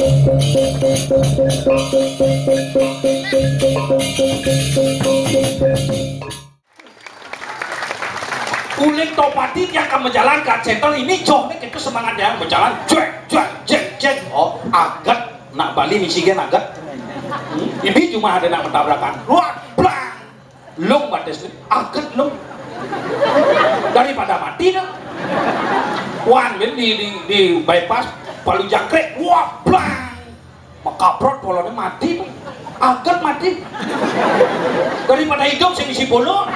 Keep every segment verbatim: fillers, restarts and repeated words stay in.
Uling Tohpati tiang ka majalan ka center ini joh nih, itu semangatnya majalan, juek, juek, jeng, jeng, jeng. Oh, aget. Nak Bali misi gén aget. Hmm? Ini cuma ada nak bertabrakan. Luar, blang. Lung batis nih, aget lung. Daripada mati dah. Wan, di, di, di bypass, palu jangkrik, wah, blang. Makaprot polonnya mati tuh. Aget mati. Daripada hidup sing isi bolo.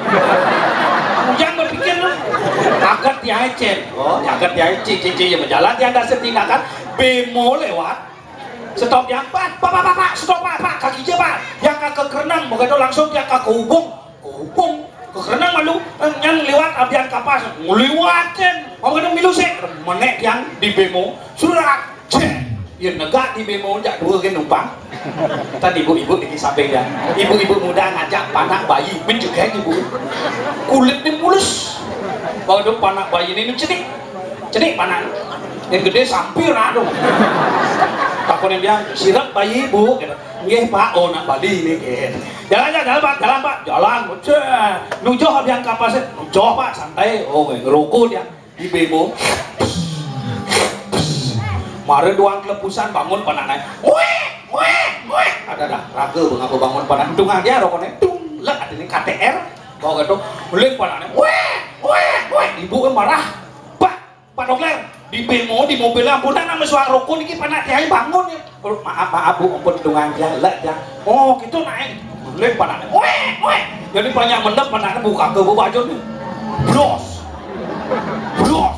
Ujang berpikir tuh. Aget ya ecen. Oh, aget ya ecen. Cici ya berjalan dia ada tindakan. Bemo lewat. Stop ya, Pak, Pak, Pak, Pak, Pak, stop, Pak, Pak, kaki aja, Pak. Dia ke kerenang, begitu langsung dia ke hubung. Hubung, ke kerenang malu. Eh, yang lewat abian kapas, ngeliwatin. Mau kena milu sih, menek yang di bemo. Surat, cek. Ya negak di bemo, jak dua ke numpang. Tadi ibu-ibu di samping dia. Ibu-ibu muda ngajak panak bayi, mencegah ibu. Kulitnya mulus. Kalau panak bayi ini cedik. Cedik panak. Yang gede sampir, aduh. Takutnya dia, "Sirep bayi, Bu." Gitu. "Nggih, Pak." "Oh, nak Bali ini." Gitu. "Jalan, jalan, jalan, Pak, jalan, Pak." Jalan, bocah. Nujoh abian kapasnya. Nujoh, Pak, santai. Oh, ngerokok dia. Di bemo. Mare doang kelepusan, bangun panaknya. "Weh, weh, weh." Ada dah, raga bengapa bangun panak. Untung aja rokoknya. Tung, lek, ada ini K T R. Bawa gitu. Mulai panaknya. "Weh, weh, weh." Ibu kan marah. "Pak, Pak Dokter, di bemo, di mobil ambulan sama suara rokok niki panak tiang bangun ya." "Oh, maaf, maaf, Bu, ampun, untung aja, lek ya." "Oh, gitu, naik." Mulai panaknya. "Weh, weh." Jadi banyak mendem panaknya buka ke baju nih. Bros. Bros.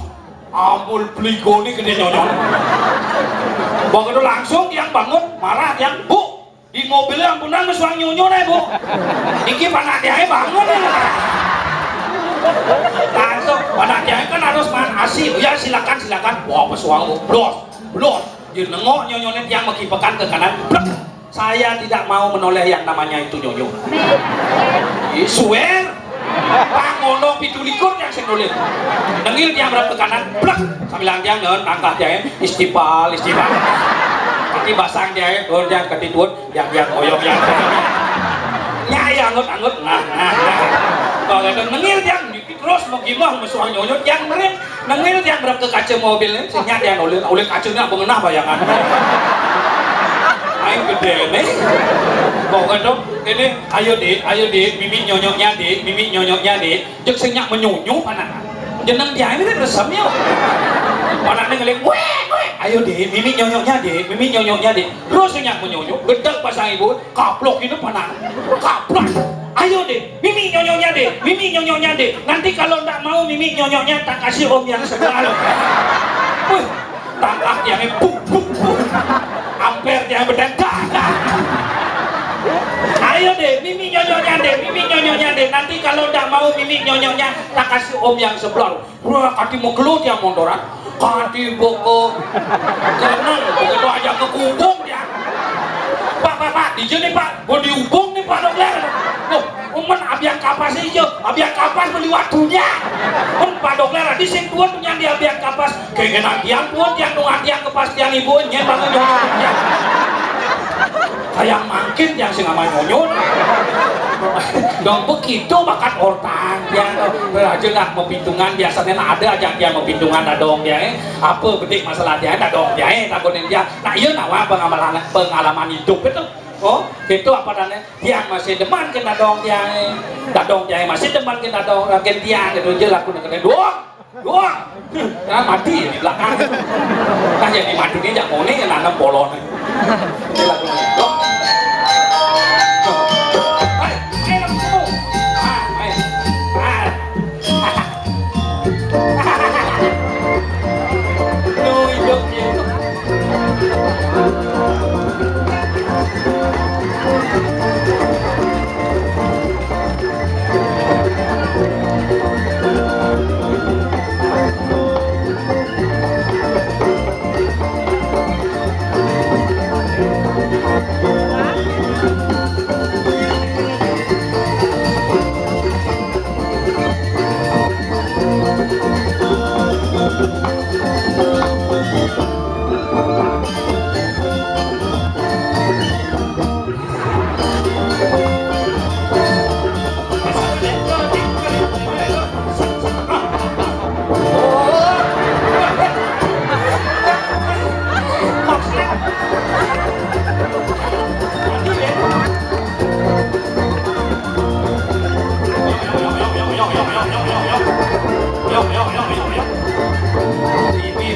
Ampun, peligone gede nyonyong. Begitu langsung tiang bangun, marah tiang, "Bu, di mobilnya ambunan wis wong nyonyo nih, Bu." "Iki panak tiangnya bangun ya." Langsung, panak tiangnya kan harus man asi. "Oh ya, silakan, silakan." Wah, wis wong, blos, blos. Dia nengok nyonyone tiang mekipekan ke kanan. Blek. "Saya tidak mau menoleh yang namanya itu nyonyo." Ih, suwer. Pangono pitu likur yang sing noleh. Nengil tiang berapa ke kanan, blek. Sambil tiang ngen, langkah tiang, "Istighfar, istighfar." Kaki basang tiang, turun tiang, kaki turun, yang, yang ngoyong, yang ngoyong. Nyai angut-angut, nah, nah, nah. Kalau ada nengil tiang, terus mau gimana, mau suang nyonyo, tiang merim. Nengil tiang berapa ke kaca mobilnya, sing nyak tiang oleh, oleh kacanya mengenah bayangan. Aing gede nih. Pokoknya dong, ini, "Ayo, Dik, ayo, Dik, mimi nyonyoknya, Dik, mimi nyonyoknya, Dik." Jek sing nyak menyonyo, panak. Jeneng dia ini resem ya. Panak nengil, "Weh, weh, ayo, Dik, mimi nyonyoknya, Dik, mimi nyonyoknya, Dik." Terus sing nyak menyonyo, gedek pasang ibu, kaplok itu panak. Kaplok. "Ayo, Dik, mimi nyonyoknya, Dik, mimi nyonyoknya, Dik. Nanti kalau ndak mau mimi nyonyoknya, tak kasih om yang sebelah." Wih, tangkah tiangnya, buk, buk, buk. Amper tiang bedan, dah, dah. "Ayo, Dik, mimi nyonyoknya, Dik, mimi nyonyoknya, Dik. Nanti kalau ndak mau mimi nyonyoknya, tak kasih om yang sebelah." Wah, kati megelo tiang montoran. Kati boko. Kenal, begitu aja ke kubung dia. "Pak, Pak, Pak, di sini, Pak. Mau dihubung nih, Pak Dokter." "Oh, umen abian kapas aja. Abian kapas beli waktunya." Pun Pak Dokter, di sing tuan yang di abian kapas. Kayak kena tiang pun, tiang nungan tiang kepas tiang ibu, nyen bangun nyonyo tiang. Kayak mangkin tiang sing aman nyonyo. Dong begitu bakat ortang tiang. Raja nak mepintungan, biasanya nak ada aja tiang mepintungan, dadong tiang, eh. Apa bedik masalah tiang, dadong tiang, eh, takutin tiang. Nah, iya nawa pengalaman, pengalaman hidup itu. Oh, itu apa namanya? Tiang masih demen kena dadong tiang, eh. Dadong tiang masih demen kena dadong, tiang gitu aja laku nak kena dong. Wah, nah, mati ya di belakang. Nah, yang dimatikan jak mone yang nanam bolon. Ini lagu ini. Loh. Loh. Hai, hai, lagu kamu. Ah, hai. Ah. Lu hidup gitu.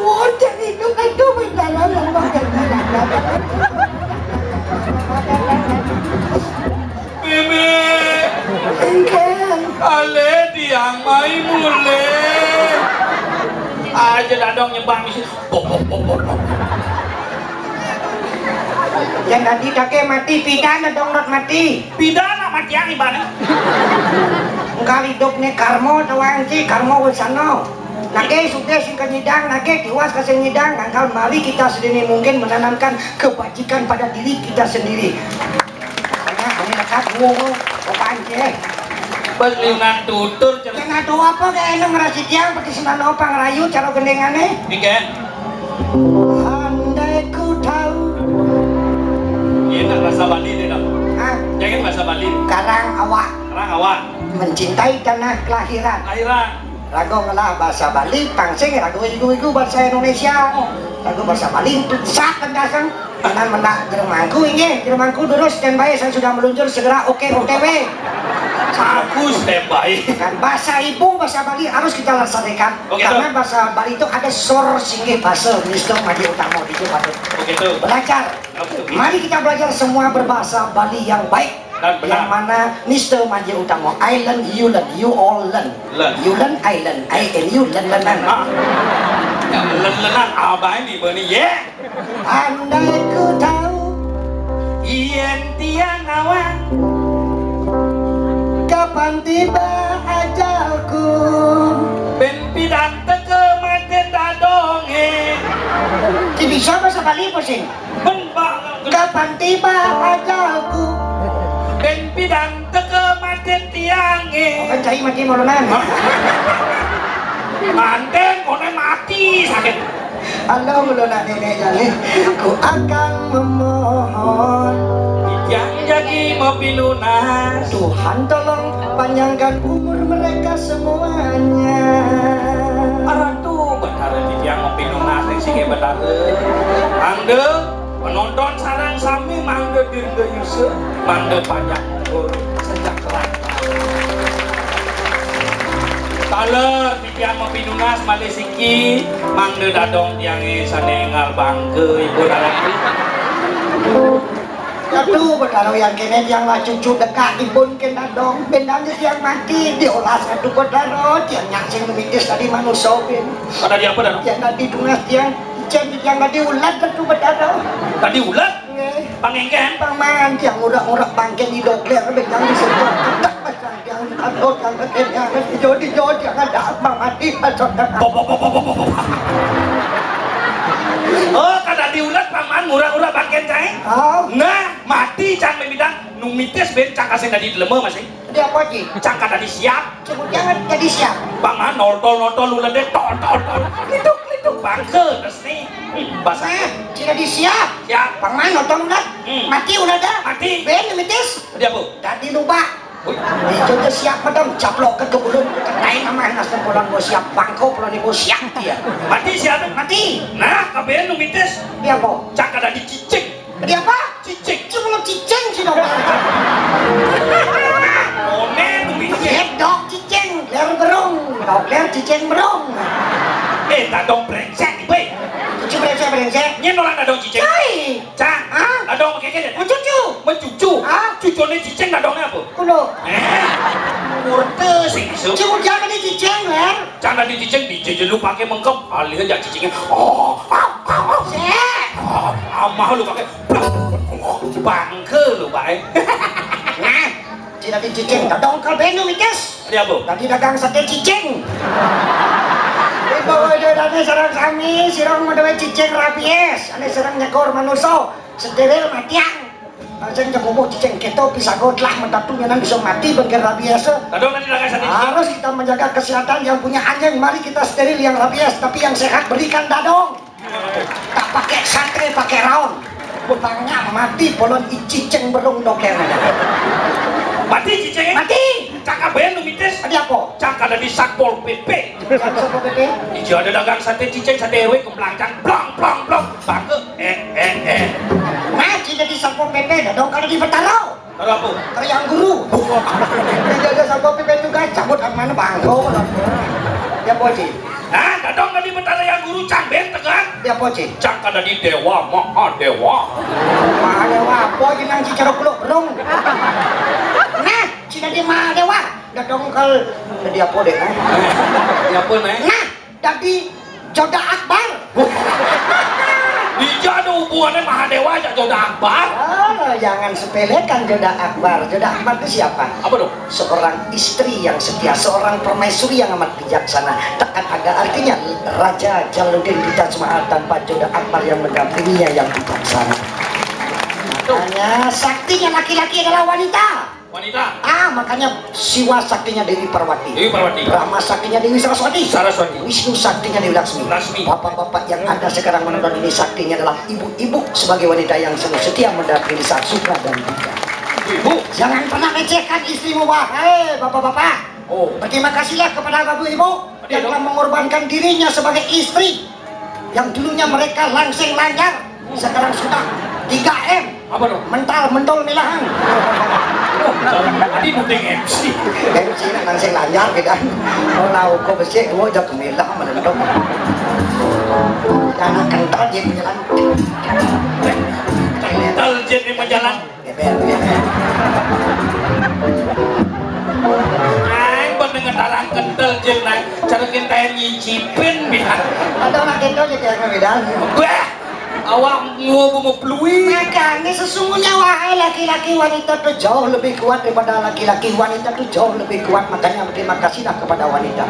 suwun, cek itu kan tuh mendalam lembah dan dalam. Mimi, engken. Ale tiang mai mulih. Aja dadong nyebang isi. Pok, pok, pok, pok, pok. Yang tadi dake mati, pidan dadong dot mati. Pidan nak matian ibane. Engkal hidup ne karmo tawang ci, karmo wesano. Nake suke sing kenyidang, nake tiwas ke sing nyidang, engkal mari kita sedini mungkin menanamkan kebajikan pada diri kita sendiri. Karena kami lekat dulu, bukan ci. Pas liungan tutur, cen. Kena doa apa kayak enak ngerasi tiang, peti senano pangerayu, cara gendengane. Inggen. Andai ku tahu. Iya, nak bahasa Bali deh, dong. Ah. Jangan bahasa Bali. Karang awak. Karang awak. Mencintai tanah kelahiran. Kelahiran. Rago ngelah bahasa Bali, pangsing rago igu-igu bahasa Indonesia. Rago bahasa Bali, sak pendasang. Dengan mendak jeremangku, inggih, jeremangku durus, standby, saya sudah meluncur, segera, oke, O T W. Aku standby. Kan bahasa ibu, bahasa Bali harus kita lestarikan. Oke, karena tuh. Bahasa Bali itu ada sor singgih bahasa, Mister Madi Utama itu patut. Oke, tuh. Belajar. Oke, tuh. Mari kita belajar semua berbahasa Bali yang baik. Dan benar. Yang mana Mister Madi Utama, I learn, you learn, you all learn. Learn. You learn, I learn, I and you learn, learn, learn. Ah. Ya, learn, learn, abah ini, bani, ya. Andai ku tahu, yen tiang awang, kapan tiba Ajalku. Bén pidan teka matin dadongé. Ti bisa basa Bali pusing. Bén ba-, kapan tiba ajalku. Bén pidan teka matin tiangé. Oh, kan cai mati mulunan. Hah? Manten koné mati sakit. Halo, mula nak nenek jaleh. Ku akan memohon. Titiang jagi mapinunas. Tuhan tolong panjangkan umur mereka semuanya. Aratu Betara titiang mapinunas ring siki Betara. Mangda penonton sareng sami mangda dirgayusa, mangda panjang umur sejahtera. Taler titiang mapinunas malih siki, mangda dadong tiangé sané énggal bangka ipun anak. Aduh, Betara yang kéné tiang lah cucu dekak ipun kén dadong. Bendang tiang mati, diolas Ratu Betara, tiang nyak sing numitis dadi manusa, bén. Dadi apa, Dadong? Tiang dadi tunas tiang, icén tiang dadi ulat, Ratu Betara. Dadi ulat? Nggih. Pangéngkén? Pang maan, tiang ngurak-ngurak bangkén di doglér, bendang di situ. Tiang atur, tiang kéné, tiang ijo, ijo, tiang ada apa mati, atur, tiang. Bop, bop, bop, bop, bop, bop. Oh, kadadi ulat, pang maan ngurak-ngurak bangkén cai? Oh. Nah, mati cang mimidan, numitis bén cang kasing dadi delema masih. Dadi apa, Ci? Cang kadadi siap. Coba jangan jadi siap. Pang maan noltol-noltol uledé, tol, tol, tol. Klituk, klituk, bangka, resmi. Hmm, basa. Nah, Ci dadi siap. Siap. Pang maan noltol ulat. Hmm. Mati uledé. Mati. Bén numitis. Dadi apa? Dadi lubak. Wih. Ijo ja siap medem, caplok ke bulun, ketain amah nas tempolan mau siap, bangko polon ibu siap dia. Mati siap? Mati. Nah, kabéh numitis. Dadi apa? Cang kadadi cicing. Dadi apa? Cicing. Cuma cicing sih dong. Oné numitis. Dok cicing, ler berung. Dok ler cicing berung. Eh, dadong brengsek, ibu. Cucu brengsek, brengsek. Nyén orang dadong cicing. Cai. Cang. Hah? Dadong kéké. Mencucu. Mencucu. Hah? Cucuné cicing dadongné apa? Kuno. Eh, murte sing isu. Cuma jangan di cicing, ler. Cang dadi cicing, dija jelu pakai mengkep, alih aja cicingnya. Oh, au, au, au. Sik. Oh, amah lu pakai. Bangke lu, Pak, eh. Nah, Ci dadi cicing, dadong kal bén numitis. Dadi apa? Dadi dagang saté cicing. Ibu, ibu, ané sareng sami, sira madué cicing rabies, ané sareng nyekur manusa, steril matiang. Aja nyepupuh cicing kéto, pisaga telah medatu nyanan bisa mati bén kén rabies. Dadong dadi dagang saté cicing. Harus kita menjaga kesehatan, yang punya anjing, mari kita steril yang rabies, tapi yang sehat berikan dadong. Tak pakai saté, pakai raon. Utangnya mati, polon i cicing berung doker. Mati cicing? Mati. Cang kabéh numitis. Dadi apa? Cang kadadi Satpol P P. Cang Satpol P P. Ija ada dagang saté cicing, saté R W, kemplangcang, blong, blong, blong. Bangke, eh, eh, eh. Nah, Ci dadi Satpol P P, dadong kadadi Betara. Kalau apa? Kal Hyang Guru. Ija ada Satpol P P tugas, cabut amanah bangko. Ya, apa, Ci? Nah, dadong dadi Betara Hyang Guru, cang bén tekan. Dadi apa, Ci? Cang kadadi Déwa Mahadéwa. Mahadéwa apa, Ci, nang Ci Ceruk Luk Brung? Nah, Ci dadi Mahadéwa. Dadong kal dadi apa, Dék, nah? Dadi apa, Nék? Nah, dadi Joda Akbar. Dija ada hubungannya Mahadéwa ajak Joda Akbar? Oh, jangan sepelekan Joda Akbar. Joda Akbar itu siapa? Apa dong? Seorang istri yang setia, seorang permaisuri yang amat bijaksana. Tekan ada artinya Raja Jalaluddin di Taj Mahal tanpa Joda Akbar yang mendampinginya yang bijaksana. Makanya saktinya laki-laki adalah wanita. Wanita. Ah, makanya Siwa saktinya Dewi Parwati. Dewi Parwati. Brahma saktinya Dewi Saraswati. Saraswati. Wisnu saktinya Dewi Laksmi. Laksmi. Bapak-bapak yang ada sekarang menonton ini saktinya adalah ibu-ibu sebagai wanita yang selalu setia mendampingi saat suka dan duka. Ibu. Jangan pernah lecehkan istrimu, Pak. Hei, bapak-bapak. Oh. Berterima kasihlah kepada bapak ibu yang telah mengorbankan dirinya sebagai istri yang dulunya mereka langsing lancar, sekarang sudah tiga M. Apa tuh? Mental, mentol, milahan. Oh, tadi budeng M C. M C nak langsing lancar kita. Oh, lau kok besik, dua jam milah menentu. Anak kental dia jalan. Kental dia jalan. Geber, geber. Aing pernah ngetalang kental jeung naik cara kita nyicipin biar. Ada anak kental gitu ya, beda. Wah, Awak nguwa bunga pelui. Makanya sesungguhnya, wahai laki-laki, wanita itu jauh lebih kuat daripada laki-laki. Wanita itu jauh lebih kuat, makanya terima kasihlah kepada wanita.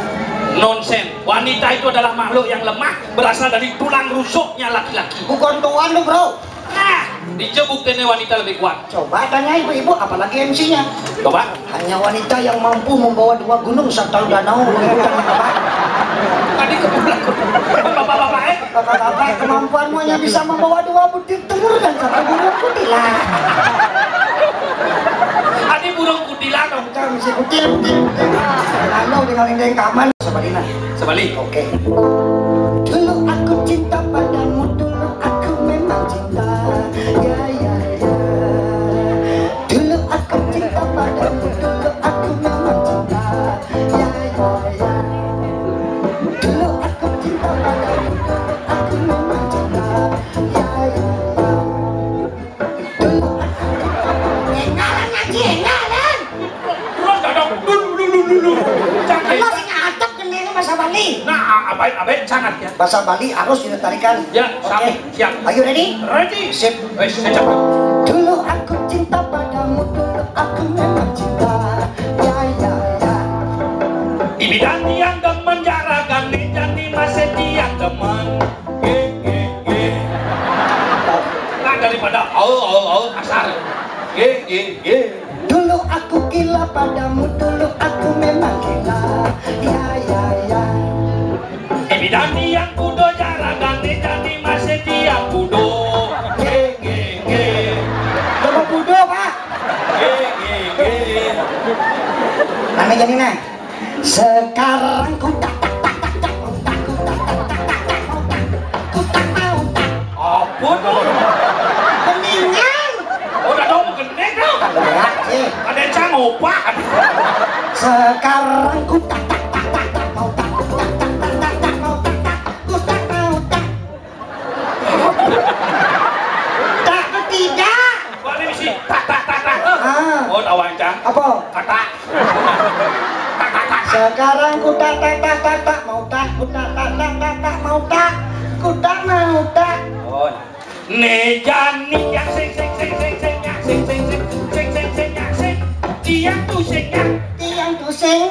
Nonsen. Wanita itu adalah makhluk yang lemah, berasal dari tulang rusuknya laki-laki. Bukan tuan tu, bro. Nah, dija buktine wanita lebih kuat. Coba tanya ibu-ibu, apalagi M C-nya. Coba. Hanya wanita yang mampu membawa dua gunung satu danau. Tadi kebetulan. Bapak-bapak, eh? Bapak-bapak, kemampuanmu hanya bisa membawa dua butir telur dan satu burung kutilang. Adi burung kutilang dong. Kita mesti kutil, kutil, kutil. Lalu dengan indeng kaman, Sabalina. Sabali. Oke. Dulu aku cinta padamu, dulu aku memang cinta. Ya, ya, ya. Dulu aku cinta padamu, dulu aku memang cinta. Ya, ya, ya. Dulu aku cinta padamu, dulu aku memang cinta. Ya, ya, ya. Dulu aku. Engalan ngaji, engalan. Terus dadang dulu, dulu, dulu. Jangan. Lo sing ngadeg kene bahasa Bali. Nah, abain, abain sangat ya. Bahasa Bali harus dilestarikan. Ya, oke. Siap. Are you ready? Ready. Sip. Wes, siap. Dulu aku cinta padamu, dulu aku memang cinta. Ya, ya, ya. Ibi dan tiang demen jaragan, ni jani masih tiang demen. Ge, ge, ge. Nah, daripada au, au, au, kasar. Ge, ge, ge. Dulu aku gila padamu, dulu aku memang gila. Ya, ya, ya. Ibi dan tiang budo jaragan, ni jani masih tiang budo. Ge, ge, ge. Coba budo, Pak. Ge, ge, ge. Namanya jadi nah. Sekarang ku tak tak tak tak tak, ku tak tak tak tak tak, ku tak, ku tak mau tak. Apa tu? Mendingan. Oh, dah tahu mengkenek dah. Berat sih. Ada cang opak. Sekarang ku tak tak tak tak tak, mau tak, ku tak tak tak tak tak, mau tak tak, ku tak mau tak. Tak, tidak. Balik mesti tak, tak, tak, tak. Ah. Oh, tahu ancang. Apa? Kata. Tak, tak, tak. Sekarang ku tak, tak, tak, tak, tak, mau tak, ku tak, tak, tak, tak, tak, mau tak, ku tak mau tak. Oh. Ne jani yang sing, sing, sing, sing, sing, yang sing, sing, sing, sing, sing, sing, yang sing. Tiang tu sing, yang. Tiang tu sing,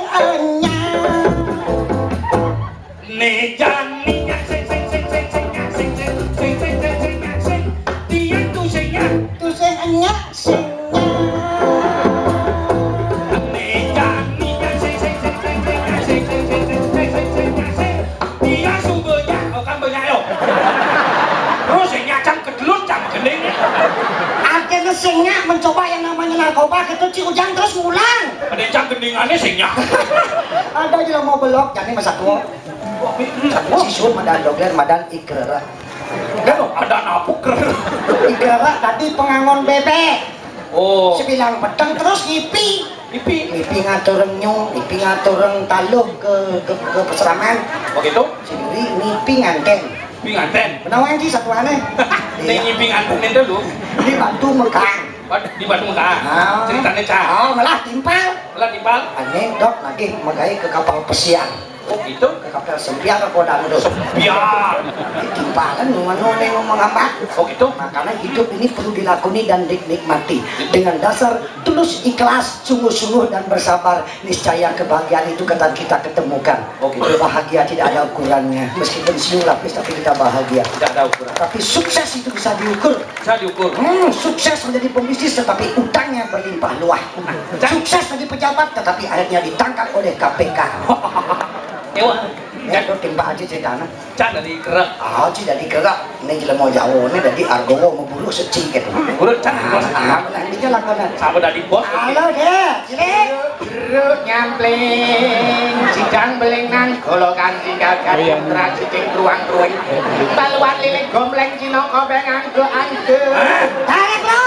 yang. Ne jani yang sing, sing, sing, sing, sing, yang sing, sing, sing, sing, sing, sing, yang sing. Tiang tu sing, yang. Tu sing, enyak, sing, nyak. Ne jani yang sing, sing, sing, sing, sing, yang sing, sing, sing, sing, sing, sing, yang sing. Tiang su banyak, oh, kan banyak yo. Terus sing nyak cang kedelut, cang gending. Akhirnya sing nyak mencoba yang namanya narkoba, gitu, Ci Ujang terus ngulang. Ada cang gendingannya sing nyak. Ada aja lo mau belok, jani masa tua. Sisut madan dogler, madan ikrera. Kan ada napuk krera. Ikrera tadi pengangon bebek. Oh. Sebilang peteng terus ngipi. Ngipi. Ngipi ngatur nyung, ngipi ngatur taluh ke, ke, ke peseraman. Begitu? Sendiri ngipi nganten. Ngipi nganten. Benawan sih satu aneh. Ning ngipi nganten itu lu. Di Batu Mekang. Di Batu Mekang. Ah. Ceritanya cah. Oh, malah timpal. Malah timpal. Aneh dok lagi megai ke kapal pesiar. Oh gitu? Ke kapal sempiar apa dah tu? Sempiar. Timpalan ngomong ngomong apa? Oh gitu? Makanya hidup ini perlu dilakoni dan dinikmati dengan dasar tulus, ikhlas, sungguh-sungguh dan bersabar. Niscaya kebahagiaan itu akan kita ketemukan. Oh gitu. Bahagia tidak ada ukurannya. Meskipun senyum lapis tapi kita bahagia. Tidak ada ukuran. Tapi sukses itu bisa diukur. Bisa diukur. Hmm, sukses menjadi pembisnis tetapi utangnya berlimpah luah. Sukses jadi pejabat tetapi akhirnya ditangkap oleh K P K. Ewa. Ya, tu timpal aja ceritanya. Cak dari kerak. Ah, cak dari kerak. Ini jelema Jawa ni dari Argowo memburu seci gitu. Urut cak. Ah, ah, benar dia lakonan. Sama dari bos. Halo deh, sini. Rut nyampling, sidang beling nang golokan tinggal gading terang siting ruang ruwing. Baluan lilik gombleng Cina kobeng angge-angge. Tarik lu.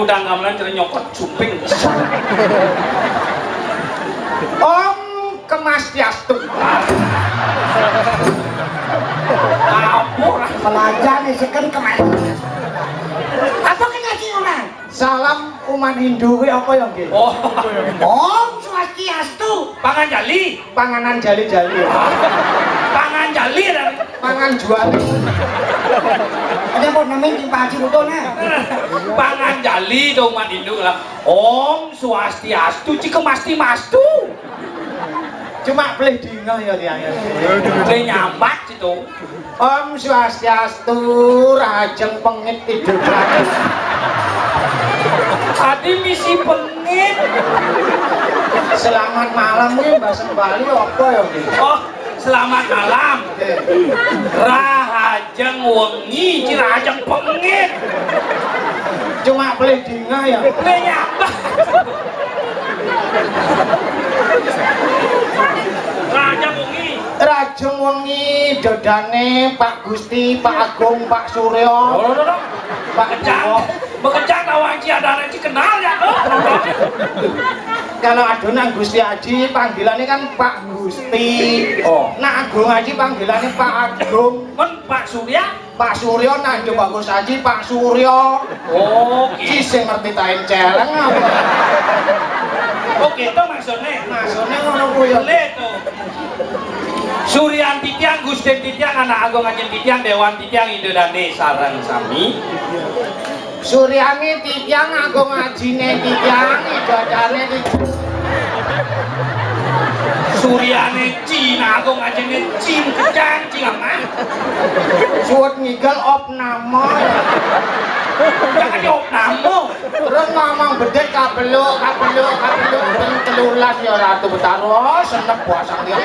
Ndang gamelan cara nyokot sumping. Om Kemastiastu. Apa ora? Pelajar nih seken kemastiastu. Apa kena sih orang? Salam umat Hindu kuwi apa ya nggih? Oh. Om Swastiastu. Pangan jali. Panganan jali-jali. Pangan jali dan Pangan jual. Ada mau nemen di Pak Haji Ruto, nah. Pangan jali to umat Hindu lah. Om Swastiastu, cike masti mastu. Cuma pelih dingeh ya tiang ya. Pelih nyambat situ. Om Swastiastu, rahajeng pengit tidur. Adi misi pengit. Selamat malam kuwi bahasa Bali apa ya kuwi? Oh, selamat malam. Rahajeng wengi, ci rahajeng pengit. Cuma pelih dingeh ya. Pelih nyambat. Rahajeng wengi. Rahajeng wengi dodane Pak Gusti, Pak Agung, Pak Surya. Oh, no, no. Pak Kencang. Dewa. Bekejang lawan ci adane ci kenal ya, no? Kalau adonan Gusti Aji panggilannya kan Pak Gusti. Oh. Nah, Agung Aji panggilannya Pak Agung. Men Pak Surya? Pak Surya, nah, Agung Bagus Aji Pak Surya. Oh, gitu. Ci sing ngerti tain celeng apa? Oh, gitu maksudnya. Maksudnya ngono kuwi ya. Boleh tuh. Suryan titiang, Gustin titiang, anak Agung Ajin titiang, Dewan titiang, Ida Dane sareng sami. Suryani titiang, Agung Ajine titiang, Ida Dane titiang. Suryane Cina, Agung Ajine Cin kecang, Cing apa? Suwet ngigel opname. Jangan di opname. Terus ngomong bedet kabeluk, kabeluk, kabeluk. Ben telulas ya Ratu Betara. Senep puasang dia.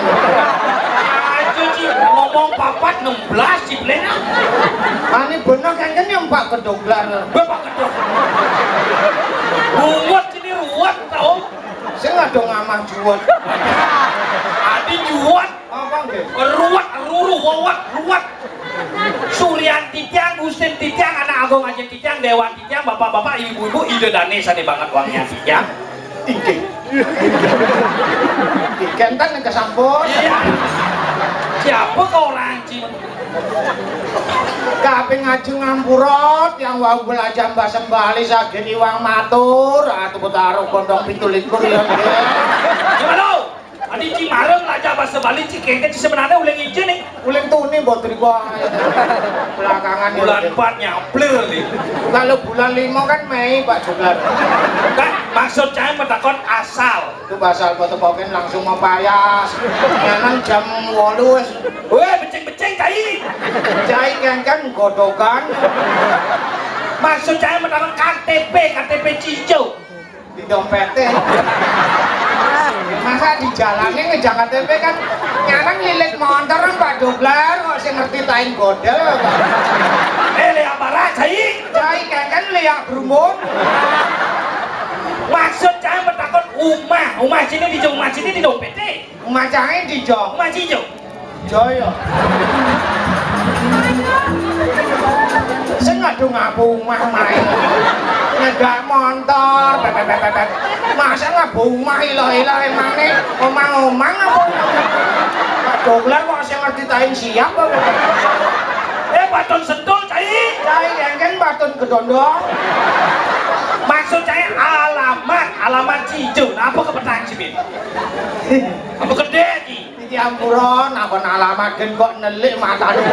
Aja, Ci, ngomong papat enam belas, Ci, Blen. Ah, ini bener kan, kan yang Pak Kedoglar. Bapak Kedoglar. Ruwet ini, ruwet, tau. Sing ada ngamah juwet. Adi juwet. Apa nggih? Ruwet, ruru, wewet, ruwet. Suryan titiang, Gustin titiang, anak Agung Ajin titiang, Dewan titiang, bapak-bapak, ibu-ibu, Ida Dane sane banget uangnya titiang. Inggih. Inggih, kenten nang kesampun. Iya. Siapa kau orang Cina? Kaping ngajeng ngampura, tiang wau belajar bahasa Bali saking iwang matur, Ratu Betara Gondong pitu likur ya nggih. Gimana? Adi Cimarem lah, Jabat Sebali, Cikengket, sebenarnya uling ijo nih. Uling tuni, mbok, triko. Belakangan bulan empat nyaplir nih. Kalau bulan lima kan Mei, Pak Joglar. Kan maksud saya mentakon asal. Itu basal foto poken langsung mau payas. Nyanang jam walu wis. Weh, beceng-beceng, cai. Cai kan, kan godokan. Maksud saya mentakon K T P, K T P Cijo. Di dompete. Masa di jalannya ngejang K T P kan, nyanang lilit montor Pak Doblar kok sing ngerti tain godel. Eh, lihat parah, cai. Cai keken lihat berumur. Maksud cai mentakon umah, umah sini di umah sini di dompete. Umah cai di jo. Umah sini jo. Jaya. Sing ngadu ngabu umah main. Nyedak montor, pepet, pepet, pepet. Masa ngabu umah ilah-ilah emangnya omang-omang apa? Pak Doblar kok sing ngerti tain siap apa? Eh, Baton Sentul, cai. Cai, engken Baton Gedondong. Maksud saya alamat, alamat Cijo. Nah, apa kepetang sih, Bin? Apa gede, Ci? Iki ampura, nakon alamat gen kok nelik matane.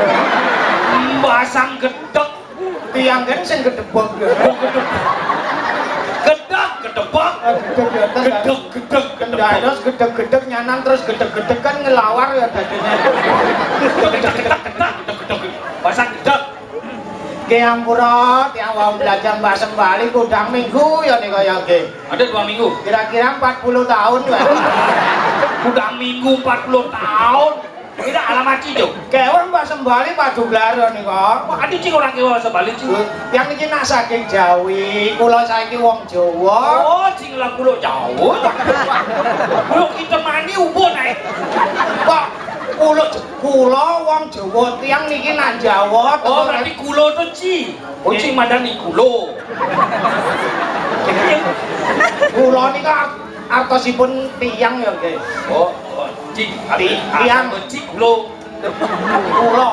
Mbasang gedek. Tiang gen sing gedebek. Oh, gedek. Gedek, gedebek. Eh, gedek ya, gedek. Gedek, gedek, gedebek. Dados gedek-gedek nyanan terus gedek-gedek kan ngelawar ya dadine. Gedek, gedek, gedek, gedek, gedek. Mbasang gedek. Nggih ampura, tiang wau belajar bahasa Bali kudang minggu ya nika ya nggih. Ada dua minggu. Kira-kira empat puluh tahun lah. Kudang minggu empat puluh tahun. Tidak alamat itu. Kewang bahasa Bali Pak Duglar ya nika. Wah, ada cing orang kewa bahasa Bali cing. Yang niki nak saking Jawi, kula saiki wong Jawa. Oh, cing lah kulo Jawa. Kulo kita mani ubo naik. Pak, kulo, kulo wong Jawa, tiang niki nak Jawa. Oh, berarti kulo tuh ci. Oh, cing madani kulo. Kula nika art-, artosipun tiyang ya, nggih. Oh, oh, cik, Ti-, tiyang. Cik, kula. Kula.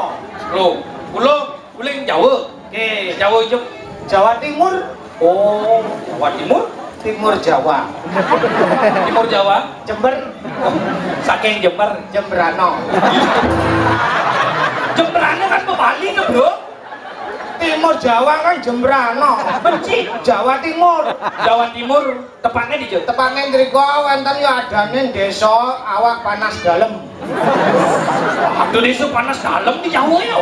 Kula. Kula, kula ing Jawa. Oke. Jawa Jem-, Jawa Timur. Oh, Jawa Timur? Timur Jawa. Timur Jawa? Jember. Oh, saking Jember. Jemberano. Jemberano kan Bali to, Bro. Timur Jawa kan Jemberano. Benci. Jawa Timur. Jawa Timur, tepatnya di Jawa. Tepatnya mriko wonten ya adane desa Awak Panas Dalem. Aduh, desa Panas Dalem di Jawa ya.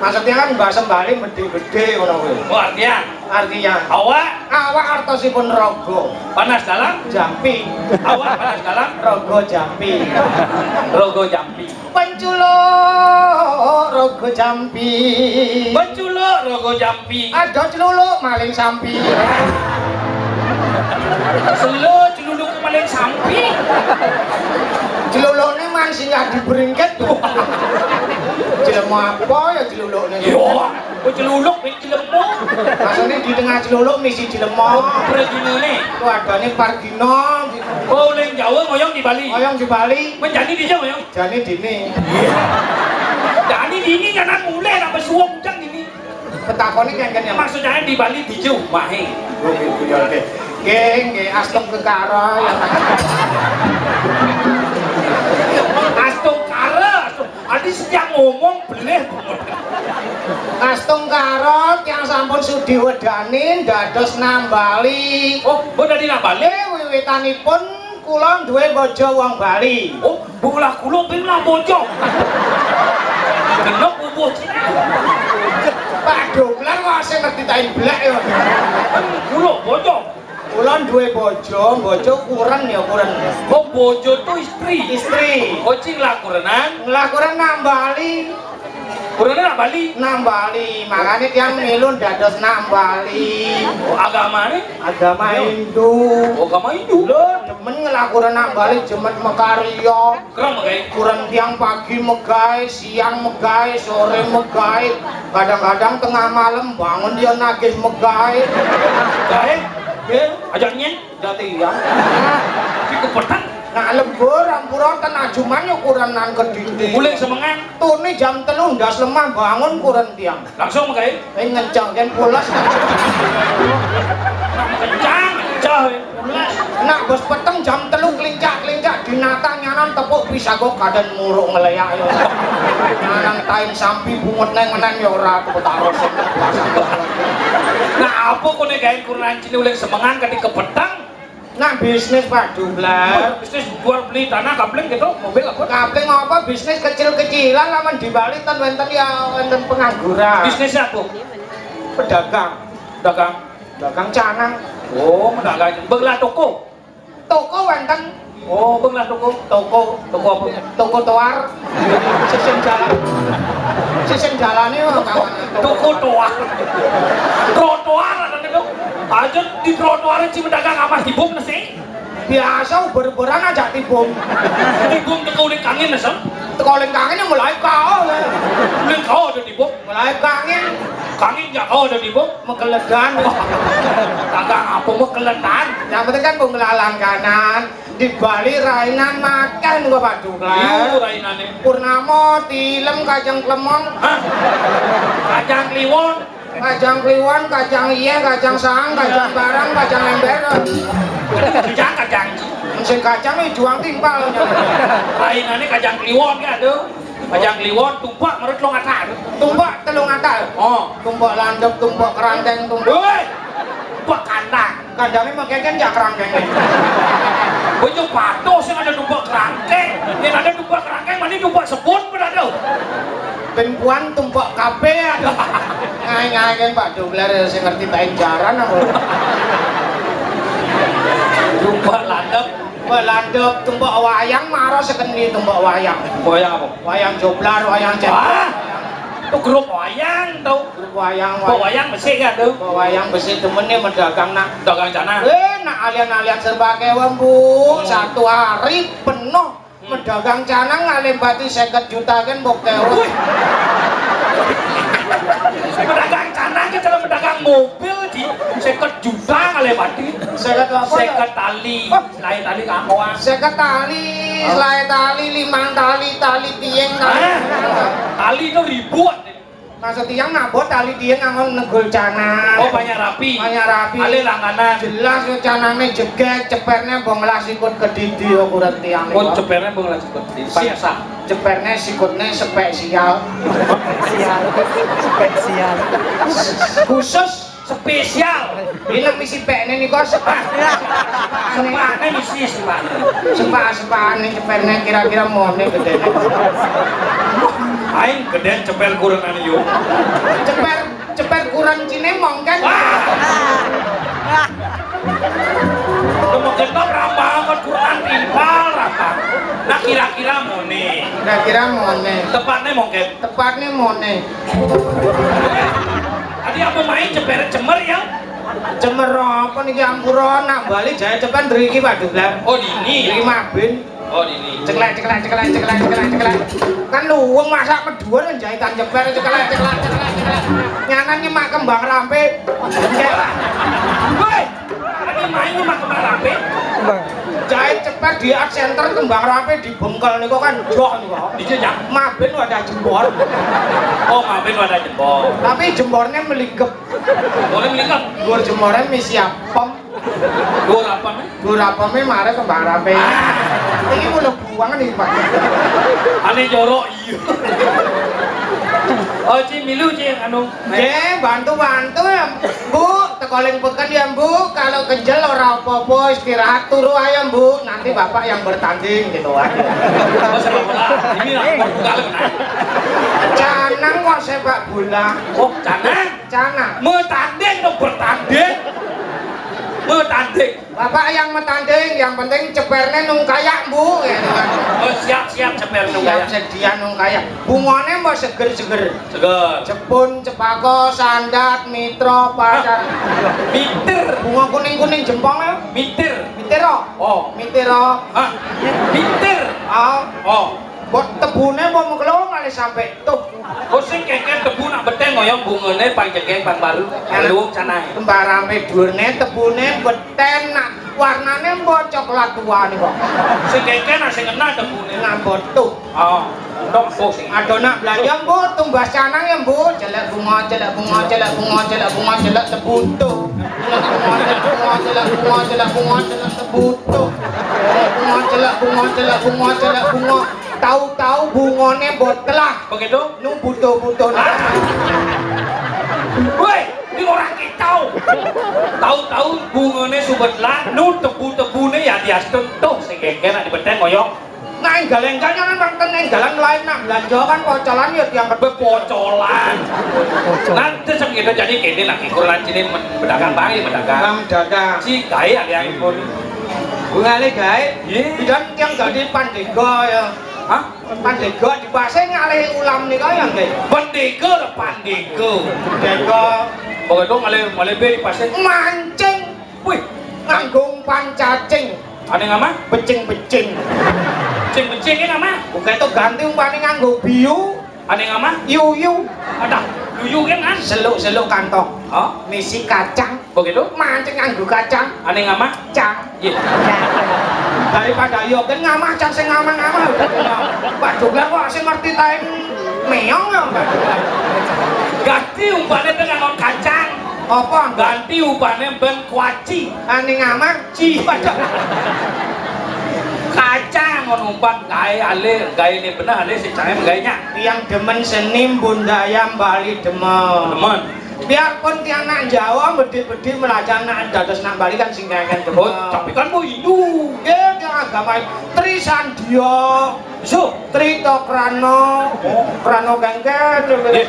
Maksudnya kan bahasa Bali gede-gede ngono kuwi. Oh, artinya? Artinya, awak, awak artosipun raga. Panas Dalem? Jampi. Awak Panas Dalem? Raga Jampi. Raga Jampi. Penculuk raga Jampi. Penculuk raga Jampi. Ada celuluk maling sampi. Selo celuluk maling sampi. Celulukne man singgah di beringket. Jelema apa ya celulukne? Yo, kok celuluk ben jelema. Maksudnya di tengah celuluk misi jelema. Perginane. Ku adane pargina gitu. Oh, ning Jawa ngoyong di Bali. Ngoyong di Bali. Menjadi di Jawa ya. Jane dene. Jane dene kan mulai nak besuwung jang ini. Petakone kan kan ya. Maksudnya di Bali di Jawa. Oke, oke, oke. Nggih, nggih, astungkara ya. Astungkara, astung-, adi setiap ngomong beleh. Astungkara tiyang sampun sudi wedani dados nambali. Oh, mbok dadi nambali? Nggih, wiwitanipun kula duwe bojo wong Bali. Oh, bola kula ping lah bojo. Genep pupuh Cina. Pak Doblar kok sing ngerti tain belek ya. Kula bojo. Kula duwe bojo, bojo kuren ya kuren. Oh, bojo to istri. Istri. Oh, cing lah kurenan. Lah kuren nambali. Kurenan nak Bali. Nambali, makane tiyang milu dados nambali. Oh, agamane? Agama Hindu. Oh, agama Hindu. Lho, demen ngelakuran nambali jemet mekarya. Kerem, guys. Kuren tiyang pagi megawe, siang megawe, sore megawe. Kadang-kadang tengah malam bangun ya nagih megawe. Gawe? Nggih. Aja nyen. Dadi ya. Iki kepethak. Nah, lembur ampura ten ajuman ya kurenan kedindi. Mulai semengan. Tune jam telu ndas lemah bangun kuren tiyang. Langsung kae. Eh, ngenceng kan pulas. Kencang, kencang. Pulas. Nak bos peteng jam telu klincak-klincak dinata nyanan tepuk pisago kaden muruk ngeleyak ya. Nyanan tain sampi bungut neng menen ya ora aku tak rosok. Nah, apa kone gawe kurenan cine uling semengan kadi kepethak? Nah, bisnis Pak Dubler. Bisnis jual beli tanah, kapling gitu, mobil apa? Kapling apa, bisnis kecil-kecilan lamun di Bali ten wenten ya wenten pengangguran. Bisnis apa? Pedagang. Dagang. Dagang canang. Oh, pedagang. Belah toko. Toko wenten. Oh, belah toko. Toko. Toko apa? Toko toar. Sisih jalan. Sisih jalane kawan. Toko toar. Trotoar ada itu. Aja di trotoar si pedagang apa sibuk nasi? Biasa uber-uberan aja tibung. Tibung teko uling kangin, Mas. Teko uling kangin yang mulai kau. Uling kau ada tibung. Mulai kangin. Kangin ya kau ada tibung. Mekeledan. Kagak apa mekeledan. Yang penting kan pengelalan kanan. Di Bali rainan makan gua Pak Duklar. Iya, rainane. Purnama, tilem, kacang klemon. Hah? Kacang kliwon. Kacang kliwon, kacang iye, kacang saang, kacang barang, kacang ember. Kacang, kacang. Mesin kacang nih juang timpal. Rainane kacang kliwon ki, aduh. Kacang kliwon tumpek menurut lo ngatak. Tumpek telung atak. Oh. Tumpek landep, tumpek keranteng, tumpek. Woi. Tumpek kandang. Kandangnya makai kan jak kerangkeng. Bojo patuh sing ada tumpek kerangkeng. Yang ada tumpek kerangkeng, mana tumpek sebut pun ada. Pempuan tumpek kape ada. Ngai-ngai kan Pak Dubler sing ngerti tain jaran apa. Tumpek landep. Tumpek landep, tumpek wayang, maro sekendi tumpek wayang. Wayang apa? Wayang joblar, wayang cendol. Wah, itu grup wayang tau. Grup wayang, Kok wayang. Wayang besi kan tuh? Kok wayang besi demen nih mendagang nak. Dagang canang. Eh, nak alian-alian serba kewan, Bu. Hmm. Satu hari penuh. Hmm. Mendagang canang ngalih pati seket juta kan mbok kewan. Wih. Pedagang canang ki kalau pedagang Mobil di seket juta kali, Pak Di. Seket apa, ya? Seket tali, selae tali kakoan. Seket tali, oh, selae tali, limang tali, tali tiang, tali. Hah? Tali itu ribuan. Maksud tiang nabot tali tiang nganggo negul canang. Oh, banyak rapi. Banyak rapi. Ale langganan. Jelas yo canangne jeget, ceperne mbong las ikut kedidi ukuran tiang. Oh, ceperne mbong las ikut kedidi. Siap. Biasa. Ceperne sikutne spesial. Spesial. Spesial. Khusus. Spesial. Ini nang misi pekne niku sepak. Sepakne misi sepak. Sepak-sepakane ceperne kira-kira mone gedene. Aing geden ceper kurenan yo. Ceper, ceper kuren cine mongken. Wah. Kemudian kok rambang kok kurenan timpal rambang. Nah, kira-kira mone. Kira-kira mone. Tepatnya mongken. Tepatnya mone. Tadi apa main ceper cemer ya? Cemer apa niki ampura, nak bali jahe cepen mriki, Pak Dublan. Oh, dini. Iki mabin. Oh, dini. Ceklek, ceklek, ceklek, ceklek, ceklek, ceklek. Kan luwung masak meduan jahitan ceper ceklek, ceklek, ceklek, ceklek. Nyanan nyemak kembang rampe. Woi, tadi main nyemak kembang rampe. Bang. Jahit ceper di Art Center kembang rampe di bengkel niku kan joh niku. Dijejak. Mabin wadah jembor. Oh, mabin wadah jembor. Tapi jembornya melinggep. Boleh melinggep. Dhuwur jemore misi apem. Dhuwur apem, eh? Dhuwur apeme mare kembang rampe. Ah. Iki mulo buang nih, Pak. Ane jorok, iya. Oh, Ci, milu, Ci, anu. Nggih, bantu-bantu ya, Bu. Teko ling peken ya, Bu. Kalau kenjel ora apa-apa, istirahat turu ayo, Bu. Nanti Bapak yang bertanding gitu aja. Oh, sepak bola. Ini lah, Portugal, nah. Canang kok sepak bola. Oh, canang. Canang. Metanding dong, bertanding. Metanding. Bapak yang metanding, yang penting ceperne nung kayak, Bu, gitu kan. Oh, siap, siap, ceper nung kayak. Siap sedia nung kayak. Bungone mbok seger-seger. Seger. Jepun, cempaka, sandat, mitra, pacar. Mitir. Bunga kuning-kuning jempol ya. Mitir. Mitir, oh. Oh. Mitir, oh. Hah? Mitir. Oh. Oh. Mbok tebune mbok mengkelong kali sampai tuh. Oh, sing kengken tebu nak beteng ngoyong bungane pang jegeng pang baru. Luwung canai. Kembar ampe dhuwurne tebune beten nak warnane mbok coklat tua niku. Sing kengken nak sing kena tebune. Ngambot tuh. Oh, dok tuh sing. Adonak belanja, Bu, tumbas canang ya, Bu. Celek bunga, celek bunga, celek bunga, celek bunga, celek tebu tuh. Celek bunga, celek bunga, celek bunga, celek bunga, celek tebu tuh. Celek bunga, celek bunga, celek bunga, celek bunga. Tahu-tahu bungone mbok telah. Begitu? Nu butuh-butuh. Hah? Woi, ini orang kita. Tahu-tahu bungone suwet lah, nu tebu-tebune ya diastun tuh sing kengken nak dibeteng ngoyong. Nah, enggal-enggal kan nang ten enggalan lain nak belanja kan pocolan ya tiang kedua pocolan. Pocolan. Nanti sing kita jadi kene lagi kurang cini men-, pedagang bae, pedagang. Bang dagang. Si gawe ya pun. Bungale gawe. Iya. Bidan tiang jadi pandega ya. Hah? Pandega di pasar ngalih ulam nika ya nggih. Pendega lho, pandega. Pendega. Pokoke to ngalih, ngalih be di pasar. Mancing. Wih, nganggo umpan cacing. Ane ngama? Becing-becing. Becing-becing ki ngama? Oke, to ganti umpane nganggo biu. Ane ngama? Yuyu. Adah, yuyu ki man? Seluk-seluk kantong. Hah? Misi kacang. Begitu? Mancing nganggo kacang. Ane ngama? Cang. Iya. Daripada yo kan ngamah cang sing ngamah-ngamah. Pak Joglar kok sing ngerti tae meong ya, Pak. Ganti umpane ben nganggo kacang. Apa? Ganti umpane ben kuaci. Ane ngamah? Ci. Kacang ngono umpan gawe ale, gawe ne bener ale sing cangem gawe nyak. Yang demen seni Bunda Ayam Bali demen. Demen. Biarpun tiang nak Jawa, bedik-bedik melajar nak dados nak Bali kan sing kengken demen. Oh, tapi kan Bu Hindu. Nggih, tiang agama Tri Sandia. So, Tri Tokrano. Oh, Krano kengken. Nggih.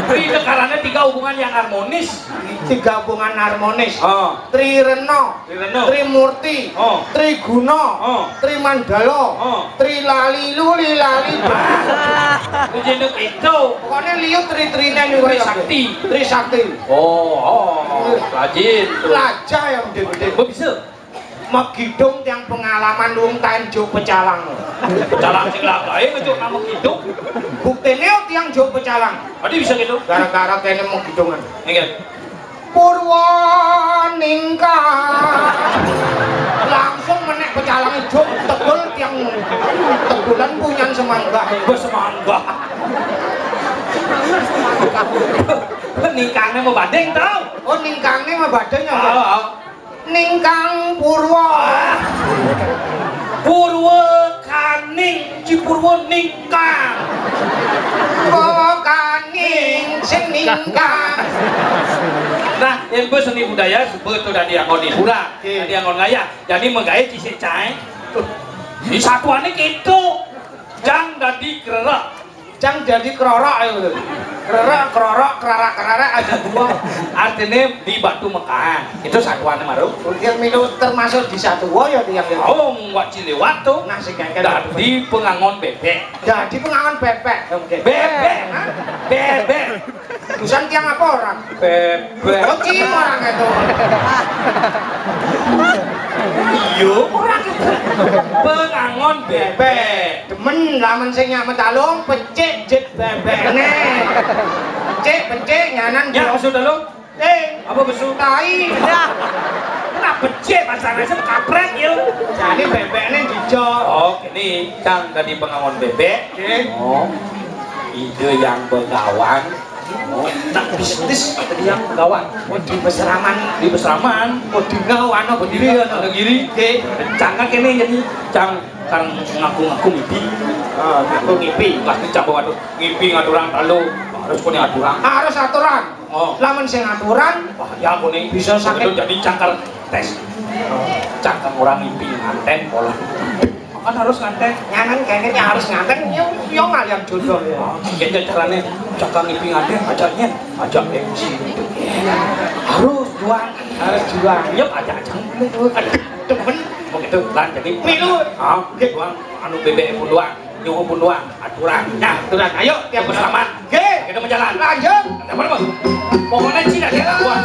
Tri Tekarane tiga hubungan yang harmonis. Tiga hubungan harmonis. Oh. Tri Reno. Tri Reno. Tri Murti. Oh. Tri Guna. Oh. Tri Mandala. Oh. Tri Lali Luli Lali. Kuwi jeneng itu. Pokoknya liu tri-trine niku Tri ya. Sakti. Tri Sakti. Oh, oh, oh. Rajin. Lajah yang gede-gede. Kok bisa? Megidung tiang pengalaman wong taen juk pecalang. Pecalang sing lagae ngejuk nang Megidung. Buktine tiang juk pecalang. Tadi bisa gitu. Gara-gara kene Megidungan. Nggih. Purwaningka. Langsung menek pecalang ijo, tegul tiang tegulan punyan semangga. Wis semangga. Ningkange mau banding to? Oh, ningkange mau banding ya? Oh, oh. Ningkang Purwa. Purwa kaning, Cipurwa ningkang. Purwa kaning sing ningkang. Nah, ilmu seni budaya sebut to dadi anggon hiburan, nggih, dadi anggon gaya. Jadi menggawe cisik cae. Di satuane gitu. Jang dadi krerek. Jang dadi krorok ya lho. Krerek, krorok, krarak, krarak, aja dua. Artine di Batu Mekah. Itu satuane maru. Mungkin milu termasuk di satuwa ya tiang ya. Oh, wak cilewat to. Nah, sing kayak dadi pengangon bebek. Dadi pengangon bebek. Oke. Bebek. Hah? Bebek. Urusan tiang apa orang? Bebek. Oh, cim orang itu. Iya, orang itu. Pengangon bebek. Demen lamun sing nyamet alung, becik jit bebekne. Becik, becik, nyanan. Ya, maksud lu? Eh, apa besu? Tai. Kena becik pasangan sih kaprek yo. Jadi bebekne dijok. Oh, ini Cang tadi pengangon bebek. Oke. Oh. Ide yang begawan. Oh, nak bisnis tadi yang begawan. Oh, di Besraman. Di Besraman. Oh, di Ngawan apa di Iya, Ngawan? Negeri. Oke. Cang kan kene jadi Cang kan ngaku-ngaku ngipi. Ah, ngaku ngipi. Pasti Cang bawa tuh ngipi ngaturang talu. Harus punya aturan. Harus aturan. Oh. Lamun sing aturan, wah, ya aku nih bisa sakit. Betul, jadi cangkar tes. Cangkar orang mimpi nganten pola. Kan harus nganten. Nyanan kayaknya harus nganten, yo, yo ngalian jodoh ya. Oh, iya, iya, caranya cangkar mimpi nganten, ajaknya, ajak M C. Harus juang. Harus juang. Yep, ajak, ajak. Aduh, demen. Begitu, kan, jadi milu. Ah, juang, anu B B M pun doang. Nyuwun pun doang, aturan. Nah, aturan. Ayo, tiap selamat. Oke. Kita berjalan. Lanjut. Ada apa, Bang? Pokoknya sih, ada buat.